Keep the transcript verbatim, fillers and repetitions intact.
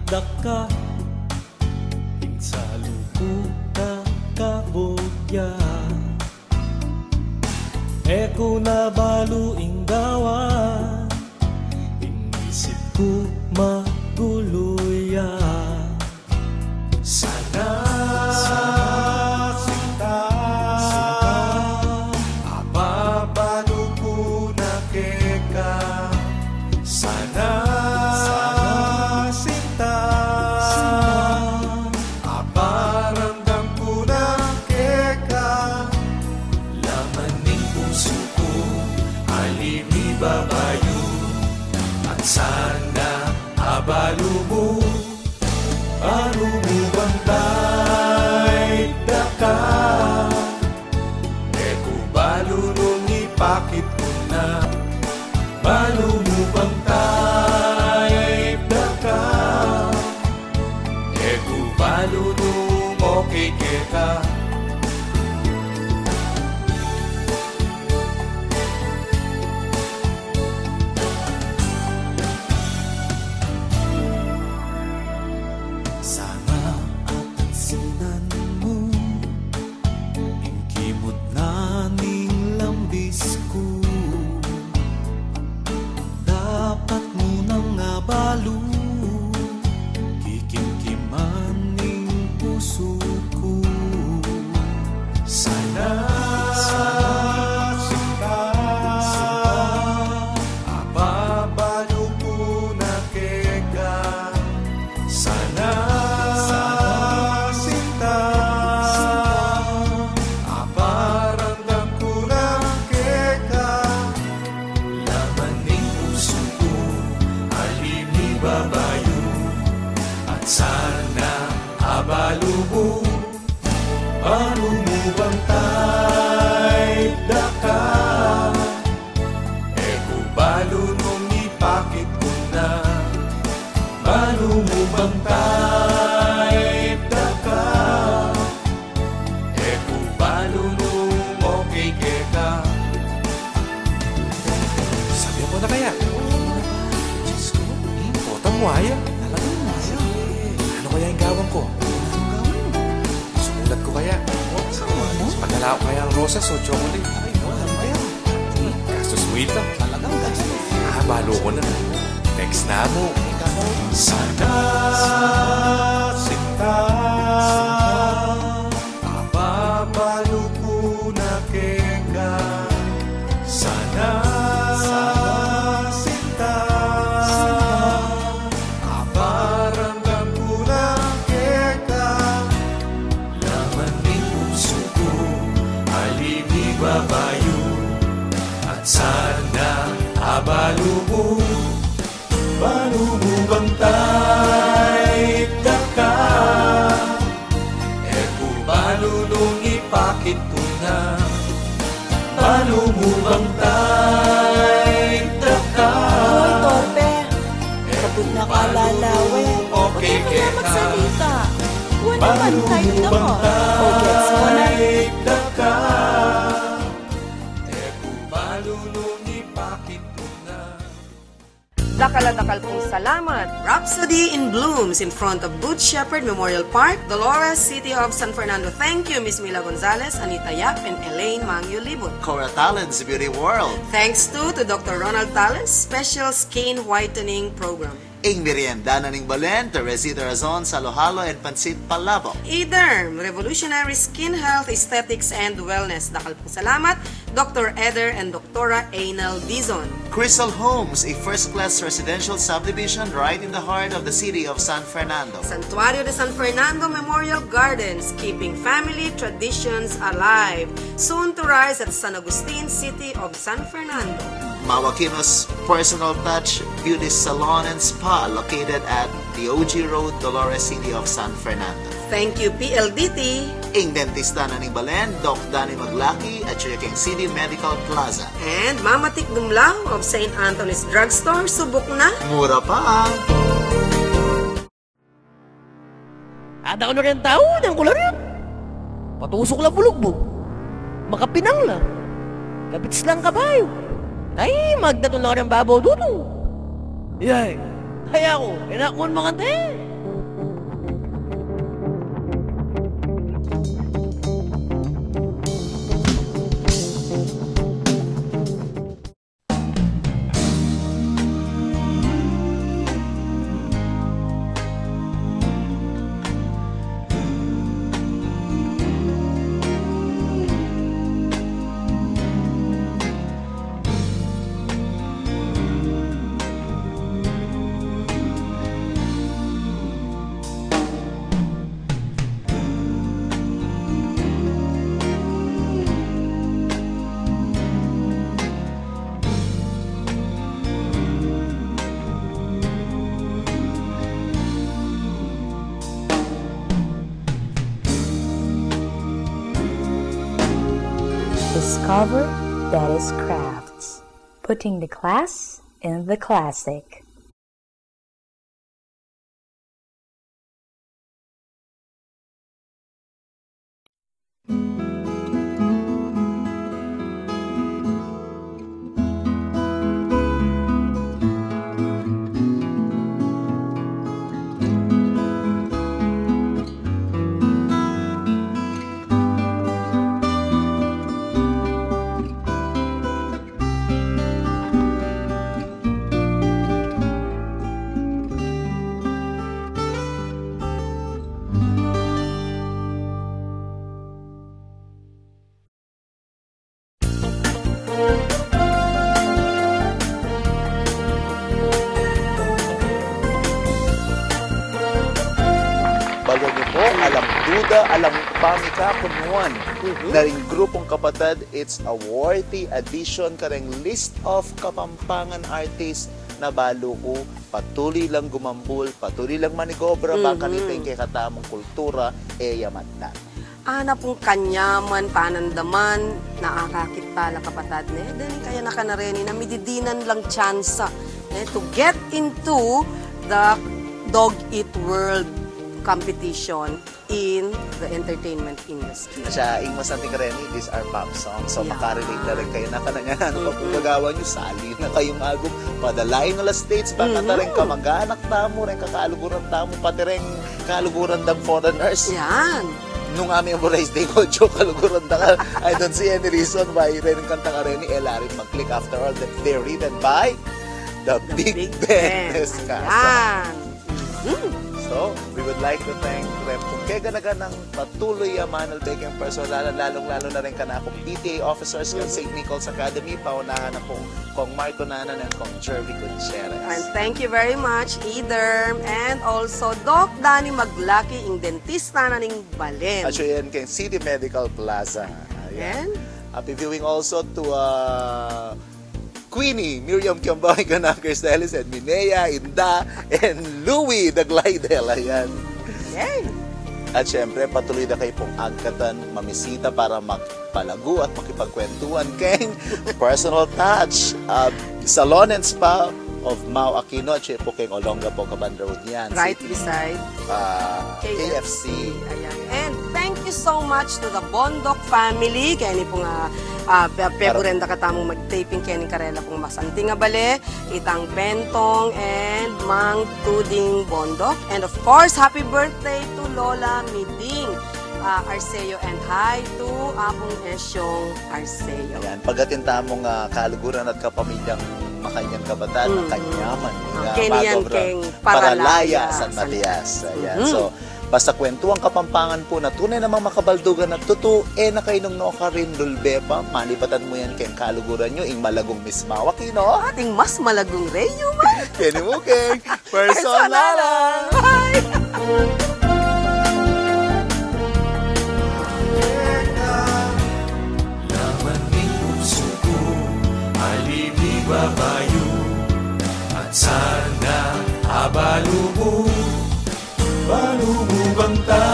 daka, ing salu ku kakabud ya. E ku na balu ing gawan, ing isip ku magulu ya. Sana, sana sinta, ababalu ku na keka. Sana, sana sinta, sinta, aparamdam ku na keka. Laman ning pusu ku, ali mi babayu, at sana abalu mu, balu mu bang tayda ka. E ku balu nung ipakit ku na, balu mu bang tayda ka. E ku balu nung okay keka. Sana apansinan mu ing kimud na ning lambis ku. Dapat mu nang abalu, kikimkiman ning pusu ku. Sana, sana sinta, ababalu ku na keka. Sana, sana sinta, aparamdam ku na keka. Laman ning pusu ku, ali mi babayu, at sana abalu mu, balu mu bang tayda ka. E ku balu nung ipakit ku na, balu mu bang tayda ka. E ku balu nung okay keka. Sabian ku na kaya? Diyos ko, hmm, kota mu aya. Talagang aya. Ano kaya ing gawan ku? Sumulat ku kaya? Padala ku kaya ing rosas o chocolate? Ay, no, ano kaya? Hmm, gastus mu ita. Talagang gastus. Ah, balu ku na. Text na mu. Sana sinta, ababalu ku na keka. Sana sinta, aparamdam ku na keka. Laman ning pusu ku, ali mi babayu, at sana abalu mu, balu mu bang tayda ka. E ku balu nung ipakit ku na, balu mu bang tayda ka. Hoy, torpe. Kaput na kalalawe. Ba't di ka kaya magsalita? Wala man kayo na mo. O, gets mo na. Tayda ka. E ku balu nung ipakit ku na. Dakal a dakal pung salamat. Rhapsody in Blooms in front of Good Shepherd Memorial Park, Dolores, City of San Fernando. Thank you, Miss Mila Gonzalez, Anita Yap, and Elaine Mangyo Libon. Cora Talents Beauty World. Thanks too to Doctor Ronald Talents Special Skin Whitening Program. Ing merienda na ning balen, Teresita Razon, Salo-halo, and Pansit Palabok. Ederm, Revolutionary Skin Health, Aesthetics, and Wellness. Dakal pung salamat, Doctor Eder and Doctora Einel Dizon. Crystal Homes, a first-class residential subdivision right in the heart of the city of San Fernando. Santuario de San Fernando Memorial Gardens, keeping family traditions alive. Soon to rise at San Agustin, City of San Fernando. Mawakinos Personal Touch Beauty Salon and Spa, located at the O G Road, Dolores, City of San Fernando. Thank you, P L D T. Ing dentista na ning balen, Doc Danny Maglaki, at Chiriqueng City Medical Plaza. And Mamatik Gumlaw of Saint Anthony's Drugstore, subuk na. Mura pa. Ada ka na rin tau, niyang kularit. Patusok la bulugbog. Makapinang la. Kabits lang kabayu. Ay, magdatun lang rin babaw dudong. Yay. Kaya ku, e na ku man makanta e. Discover Daddy's Crafts, putting the class in the classic. Balu niyo pu, alang duda, alang pamikakunuan, mhm, na ring Grupung Kapatad, it's a worthy addition kareng list of Kapampangan artists na balu ku patuloy lang gumambul, patuloy lang manigobra, ba, mhm, kanita ing kekatamung kultura, e ya matnan. Ana pung kanyaman, panandaman, na akakit pala kapatad ne, deni kaya na kanareni na mididinan lang tsansa, ne, to get into the dog eat world competition in the entertainment industry. At saka, ing masanting kareni, these are pop songs. So, yeah, makarelate na rin kayu na kanangan. Mm-mm. Pag gagawan yu, sali na kayung album. Padalain na la States, bang, mm-hmm, kata rin kamag-anak tamu, rin kakaluguran tamu, pati rin kaluguran dang foreigners. Yan. Nung ami ang Buray Sting Audio, kaluguran da ka. I don't see any reason why rin kanta kareni, e la rin mag-click. After all, that they're written by the Big Ben Escasa. Ayan. Mhm. So, we would like to thank Rem kung keganaganang patuloy a manalbe keng personalan, lalung-lalu na rin kanakung P T A officers kang Saint Nicholas Academy, paunahan na kung Kong Marco Nanan and Kong Jervy Gutierrez. And thank you very much, Ederm, and also Doc Danny Maglaki, ing dentista na ning balen. At siya yan keng City Medical Plaza. Ayan. And happy viewing also to, uh, Queenie, Miriam Kiambao, Iganaker Celis, and Minea, Inda, and Louie the Glidel. Ayan. Yay! At syempre, patuloy na kayu pung agkatan, mamisita para magpalagu at makipagkwentuhan keng Personal Touch, uh, Salon and Spa of Mau Aquino, at siya pu keng Olongapo, Caban Road yan. Right beside ah, K F C. K F C. Ayan. And thank you so much to the Bondoc family. Keni pung, ah, ah, pe-, pegurenda katamung mag-taping keni karela pung masanting a bale, itang Bentong and Mang Tuding Bondoc. And of course, happy birthday to Lola Miding, ah, Arceo, and hi to Apung Esyong Arceo. Ayan, pag-atin tamung, ah, kaluguran at kapamilyang makanyan kabataan, mm, kanyaman. Ah, keni yan keng Paralaya, Paralaya, San Matias. Ayan. Mhm. So, basta kwentuhang Kapampangan pu na tune namang makabaldugan at tutu, e na kayu nung nukarin lulbe pa, malipatan mu yan keng kaluguran yu, ing malagung Miss Mau Aquino. At ing mas malagung Rey Yuman. Keni mu keng Personalan. Personalan. Bye! Laman ning pusu ku, alibi babayu, at sana abalu mu, balu mu bang ta